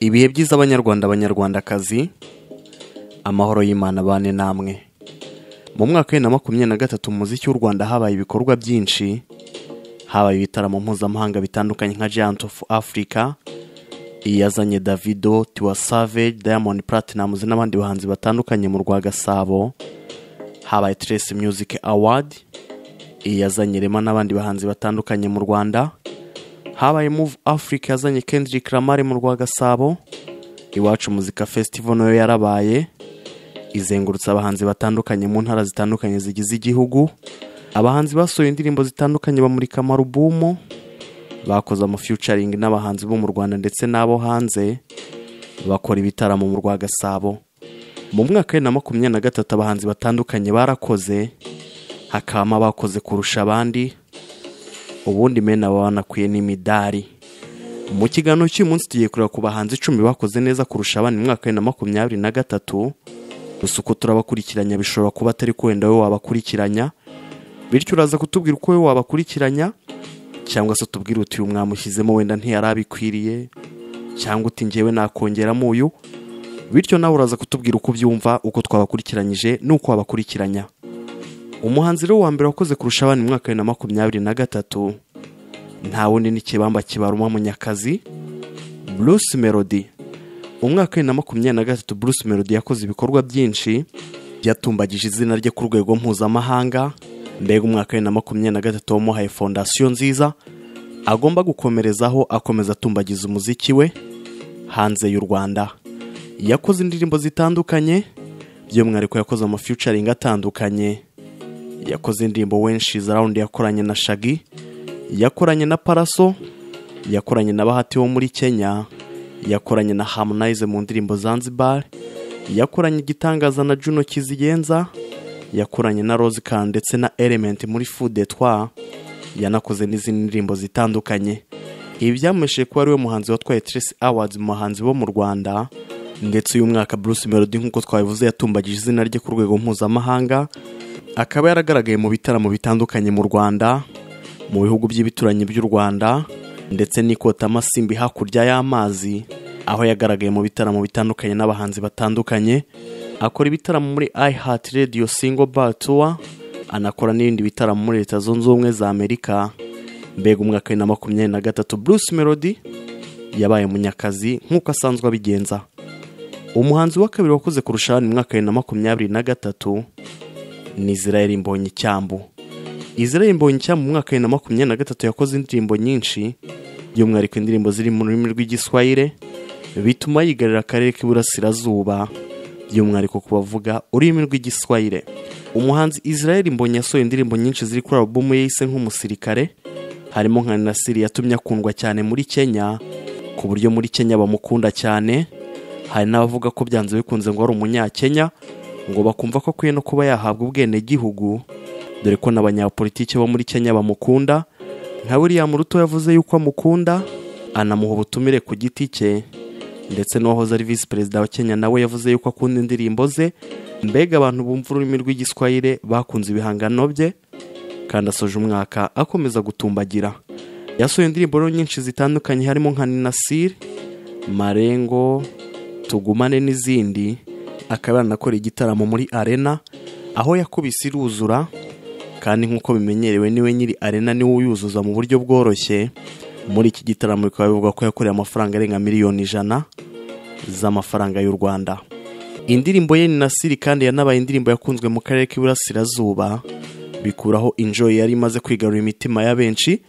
Ibihe byiza abanyarwanda abanyarwandakazi, amahoro y'Imana bane namwe. Mu mwaka wa 2023 mu muziki w'u Rwanda habaye ibikorwa byinshi, habaye ibitaramo mpuzamahanga bitandukanye nka Giant of Africa, iyazanye Davido, Tiwa Savage, Diamond Platnumz n'abandi bahanzi batandukanye mu rwa Gasabo. Habaye Trace Music Award, iyazanye Rema n'abandi bahanzi batandukanye mu Rwanda. Habaye Move Africa yazanye Kendrick Lamar mu rwa Gasabo. Iwacu Muzika Festival nayo yarabaye, izengurutsa abahanzi batandukanye mu ntara zitandukanye zigize igihugu. Abahanzi basohoye indirimbo zitandukanye bamurika amarubumu, bakoze ama featuring n'abahanzi bo mu Rwanda ndetse n'abo hanze, bakora ibitaramo mu rwa Gasabo. Mu mwaka wa 2023 abahanzi batandukanye barakoze, hakabamo abakoze kurusha abandi, ubundi mena banakwiye n'imidari. Mu kiganiro cy'uyu munsi tugiye kureba ku bahanzi 10 bakoze neza kurusha abandi mu mwaka wa 2023. Gusa uko turabakurikiranya bishobora kuba atari ko wenda wowe wabakurikiranya, bityo uraza kutubwira uko wowe wabakurikiranya, cyangwa se utubwire uti uyu mwamushyizemo wenda ntiyarabikwiriye, cyangwa uti njyewe nakongeramo uyu. Bityo nawe uraza kutubwira uko ubyumva, uko twabakurikiranyije n'uko wabakurikiranya. Umuhanzi rero wa mbere wakoze kurusha abandi mu mwaka wa 2023 nta wundi ni Kibamba Kibaruma Munyakazi, Bruce Melody. Umwaka wa 2023 Bruce Melody yakoze ibikorwa byinshi byatumbagije izina rye ku rwego mpuzamahanga. Mbega umwaka wa 2023 wamuhaye fondasiyo nziza agomba gukomerezaho, akomeza atumbagiza umuziki we hanze y'u Rwanda. Yakoze indirimbo zitandukanye, by'umwihariko yakoze ama featuring atandukanye. Yakoze indirimbo When She's Around yakoranye na Shaggy, yakoranye na Paraso, yakoranye na Bahati wo muri Kenya, yakoranye na Harmonize mu ndirimbo Zanzibar, yakoranye igitangaza na Juno Kizigenza, yakoranye na Rose Khan ndetse na Element muri Food de Toi, yanakoze n'izindi ndirimbo zitandukanye. Ibi byamuhesheje kuba ariwe muhanzi watwaye Trace Awards mu bahanzi bo mu Rwanda. Ndetse uyu mwaka Bruce Melody nk'uko twabivuze yatumbagije izina rye ku rwego mpuzamahanga, akaba yaragaragaye mu bitaramo bitandukanye mu Rwanda, mu bihugu by'ibituranyi by'u Rwanda, ndetse n'ikotamasimbi hakurya y'amazi, aho yagaragaye mu bitaramo bitandukanye n'abahanzi batandukanye. Akora ibitaramo muri iHeart Radio Single Bar Tour, anakora n'ibindi bitaramo muri Leta Zunze Ubumwe za Amerika. Mbega umwaka wa 2023 Bruce Melody yabaye Munyakazi nk'uko asanzwe abigenza. Umuhanzi wa kabiri wakoze kurusha abandi mu mwaka wa 2023 ni Israel Mbonyicyambu. Israel Mbonyicyambu mu mwaka wa 2023 yakoze indirimbo nyinshi, by'umwihariko indirimbo ziri mu rurimi rw'Igiswahili, bituma yigarira akarere k'Iburasirazuba, by'umwihariko ku bavuga ururimi rw'Igiswahili. Umuhanzi Israel Mbonyi yasohoye indirimbo nyinshi ziri kuri alubumu ye yise nk'umusirikare, harimo nka Nasiri yatumye akundwa cyane muri Kenya, ku buryo muri Kenya bamukunda cyane. Hari n'abavuga ko byanze bikunze ngo ari umunyakenya, ngo bakumva ko akwiye no kuba yahabwa ubwenegihugu, dore ko n'abanyapolitiki bo muri Kenya bamukunda. Nka William Ruto yavuze yuko amukunda, anamuha ubutumire ku giti cye, ndetse n'uwahoze ari visi perezida wa Kenya nawe yavuze yuko akunda indirimbo ze. Mbega abantu bumva ururimi rw'Igiswahili bakunze ibihangano bye, kandi asoje umwaka akomeza gutumbagira. Yasohoye indirimbo rero nyinshi zitandukanye, harimo nka Ninasir, Marengo, Tugumane n'izindi. Akaba yanakora igitaramo muri Arena, aho yakubise iruzura, kandi nk'uko bimenyerewe niwe nyiri Arena niwe uyuzuza mu buryo bworoshye. Muri iki gitaramo bikaba bivugwa ko yakoreye amafaranga arenga miliyoni 100 z'amafaranga y'u Rwanda. Indirimbo ye Ninasiri kandi yanabaye indirimbo yakunzwe mu karere k'Iburasirazuba, bikuraho Enjoy yari imaze kwigarurira imitima ya benshi.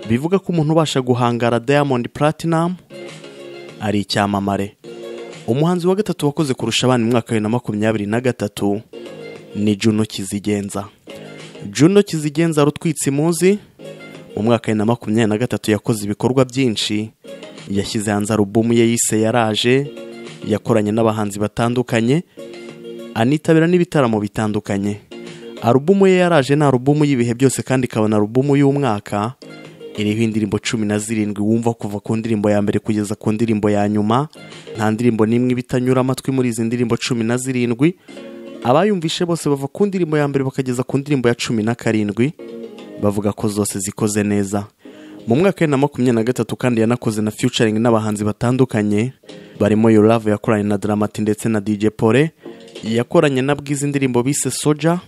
Bivuga ko umuntu ubasha guhangara Diamond Platinum ari icyamamare. Umuhanzi wa gatatu wakoze kurusha abandi mu mwaka wa 2023 ni Juno Kizigenza. Juno Kizigenza rutwitse imuzi mu mwaka wa 2023 yakoze ibikorwa byinshi, yashyize hanze alubumu ye yise Yaraje, yakoranye n'abahanzi batandukanye, anitabira n'ibitaramo bitandukanye. Alubumu ye Yaraje ni alubumu y'ibihe byose kandi ikaba na alubumu y'umwaka, iriho indirimbo 17 wumva kuva ku ndirimbo ya mbere kugeza ku ndirimbo ya nyuma. Nta ndirimbo n'imwe bitanyura amatwi muri izi ndirimbo 17. Abayumvishe bose bava ku ndirimbo ya mbere bakageza ku ndirimbo ya 17, bavuga ko zose zikoze neza. Mu mwaka wa 2023 kandi yanakoze na featuring n'abahanzi batandukanye barimo Your Love yakoranye na Dramati ndetse na DJ Pole, yakoranye na Bwiza indirimbo bise Soja,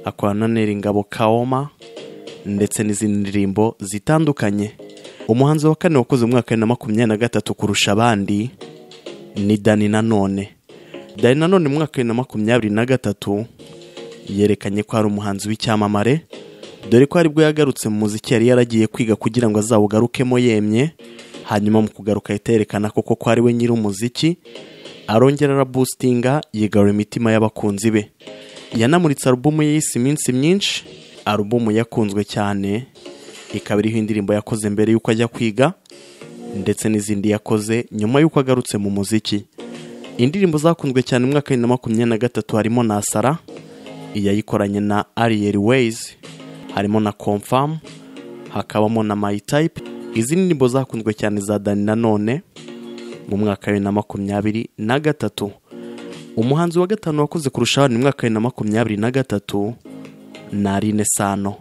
akorana na Nel Ngabo Kaoma ndetse n'izindi ndirimbo zitandukanye. Umuhanzi wa kane wakoze mu mwaka wa 2023 kurusha abandi ni Danny Nanone. Danny Nanone mu mwaka wa 2023 yerekanye ko ari umuhanzi w'icyamamare, dore ko aribwo yagarutse mu muziki yari yaragiye kwiga kugira ngo azawugarukemo yemye. Hanyuma mu kugaruka yerekana koko ko ari we nyiri umuziki, arongera araboostinga yigarura imitima y'abakunzi be. Yanamuritse alubumu ye yise Iminsi Myinshi, alubumu yakunzwe cyane, ikaba iriho indirimbo yakoze mbere y'uko ajya kwiga ndetse n'izindi yakoze nyuma y'uko agarutse mu muziki. Indirimbo zakunzwe cyane mu mwaka wa 2023 harimo Nasara yayikoranye na Ariel Ways, harimo na Confirm, hakabamo na My Type. Izi ndirimbo zakunzwe cyane za Danny Nanone mu mwaka wa 2023. Umuhanzi wa gatanu wakoze kurusha abandi mu mwaka wa 2023 ni Aline Sano.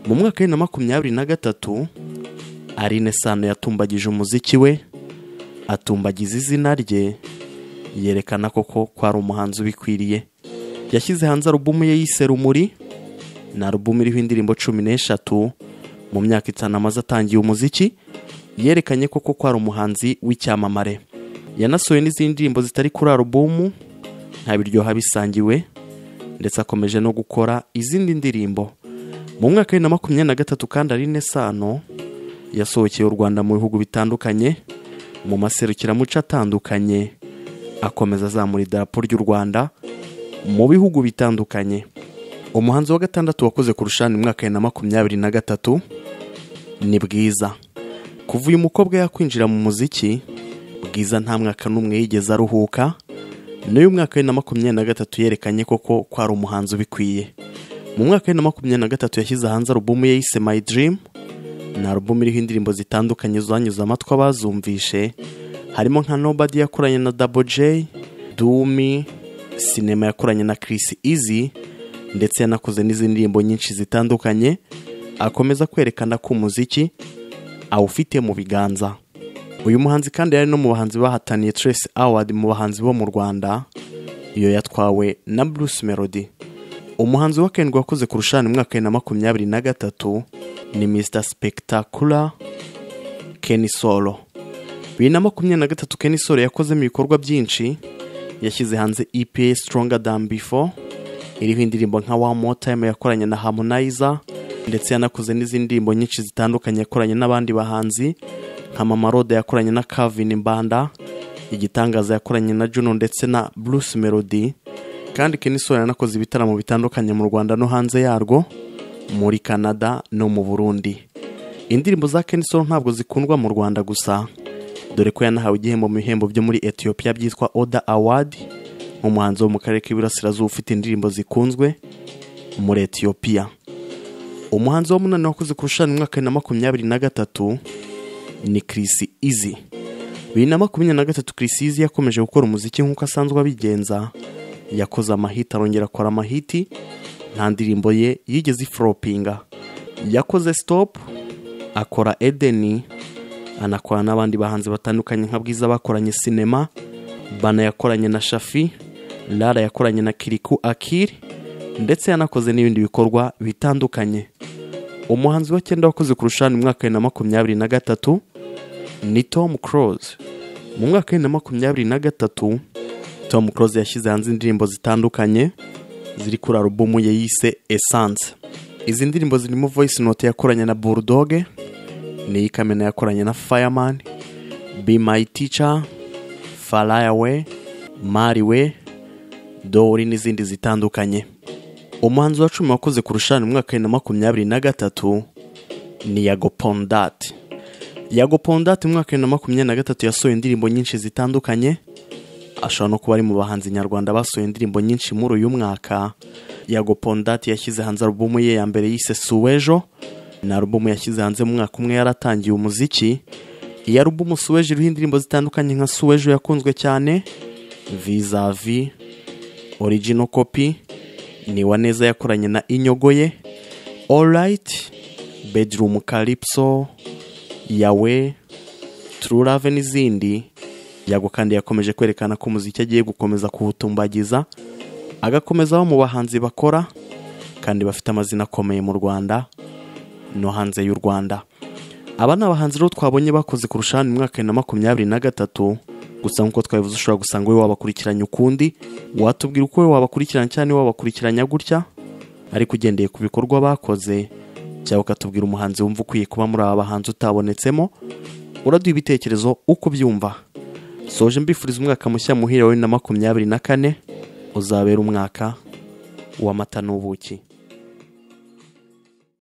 Mu mwaka wa 2023 Aline Sano yatumbagije umuziki we, atumbagiza izina rye, yerekana koko ko ari umuhanzi ubikwiriye. Yashyize hanze alubumu ye yise Rumuri, ni alubumu iriho indirimbo 13. Mu myaka 5 amaze atangiye umuziki, yerekanye koko ko ari umuhanzi w'icyamamare. Yanasohoye n'izindi ndirimbo zitari kuri alubumu nka Biryoha Bisangiwe, ndetse akomeje no gukora izindi ndirimbo. Mu mwaka wa 2023 kandi Aline Sano yasohokeye u Rwanda mu bihugu bitandukanye, mu maserukiramuco atandukanye, akomeza azamura idarapo ry'u Rwanda mu bihugu bitandukanye. Umuhanzi wa gatandatu wakoze kurusha mu mwaka wa 2023 ni Bwiza. Kuva uyu mukobwa yakwinjira mu muziki, Bwiza nta mwaka n'umwe yigeze aruhuka. N'uyu mwaka wa 2023 yerekanye koko ko ari umuhanzi ubikwiye. Mu mwaka wa 2023 yashyize hanze alubumu ye yise My Dream, ni alubumu iriho indirimbo zitandukanye zanyuze amatwi abazumvishe, harimo nka Nobody yakoranye na Double J, Dumi, Cinema yakoranye na Chris Easy, ndetse yanakoze n'izindi ndirimbo nyinshi zitandukanye. Akomeza kwerekana ko umuziki awufite mu biganza. Uyu muhanzi kandi yari no mu bahanzi bahataniye Trace Award mu bahanzi bo mu Rwanda, iyo yatwawe na Bruce Melody. Umuhanzi wa karindwi wakoze kurusha mu mwaka wa 2023 ni Mr Spectacular Kenny Solo. 2023 Kenny Solo yakozemo ibikorwa byinshi, yashyize hanze EP Stronger Than Before iriho indirimbo nka One More Time yakoranye na Harmonize, ndetse yanakoze n'izindi ndirimbo nyinshi zitandukanye yakoranye n'abandi bahanzi nka Mama Rhoda yakoranye na Calvin Mbanda, Igitangaza yakoranye na Juno ndetse na Bruce Melody. Kandi Kenny Solo yanakoze ibitaramo bitandukanye mu Rwanda no hanze yarwo, muri Canada no mu Burundi. Indirimbo za Kenny Solo ntabwo zikundwa mu Rwanda gusa, dore ko yanahawe igihembo mu bihembo byo muri Ethiopia byitwa Oda Award, nk'umuhanzi wo mu karere k'Iburasirazuba ufite indirimbo zikunzwe muri Ethiopia. Umuhanzi wa munani wakoze kurusha mu mwaka wa 2023 ni Chris Easy. 2023 Chris Easy yakomeje gukora umuziki nk'uko asanzwe abigenza, yakoze amahiti arongera akora amahiti, nta ndirimbo ye yigeze ifropinga. Yakoze Stop, akora Edeni, anakora n'abandi bahanzi batandukanye nka Bwiza bakoranye Cinema, Bana yakoranye na Shafi, Lara yakoranye na Kirikou Akili, ndetse yanakoze n'ibindi bikorwa bitandukanye. Umuhanzi wa cyenda wakoze kurusha mu mwaka wa 2023 ni Tom Close. Mu mwaka wa 2023 Tom Close yashyize hanze indirimbo zitandukanye ziri kuri alubumu ye yise Essence. Izi ndirimbo zirimo Voice Note yakoranye na Bulldog, Niyikamena yakoranye na Fireman, Be My Teacher, Far Away, Mariwe, Dori n'izindi zitandukanye. Umuhanzi wa 10 wakoze kurusha mu mwaka wa 2023 ni Yago Pondati. Yago Pondati mu mwaka wa 2023 yasohoye indirimbo nyinshi zitandukanye, ashobora no kuba ari mu bahanzi nyarwanda basohoye indirimbo nyinshi muri uyu mwaka. Yago Pondati yashyize hanze alubumu ye ya mbere yise Suwejo, ni alubumu yashyize hanze mu mwaka umwe yaratangiye umuziki. Iyi alubumu Suwejo iriho indirimbo zitandukanye nka Suwejo yakunzwe cyane, Vis-a-vis, Original Copy, Niwaneza yakoranye na Inyogoye, Alright, Bedroom Calypso, Yawe, True Love n'izindi. Yago kandi yakomeje kwerekana ko umuziki agiye gukomeza kuwutumbagiza, agakomeza aba mu bahanzi bakora kandi bafite amazina akomeye mu Rwanda no hanze y'u Rwanda. Aba ni abahanzi rero twabonye bakoze kurusha ahandi mu mwaka wa 2023. Gusa nk'uko twabivuze, ushobora gusanga wowe wabakurikiranye ukundi, watubwira uko wowe wabakurikirana cyangwa wabakurikiranya gutya, ariko ugendeye ku bikorwa bakoze, cyangwa ukatubwira umuhanzi wumva ukwiye kuba muri aba bahanzi utabonetsemo. Uraduha ibitekerezo uko ubyumva. Soje mbifuriza umwaka mushya muhire wa 2024, uzabera umwaka w'amata n'ubuki.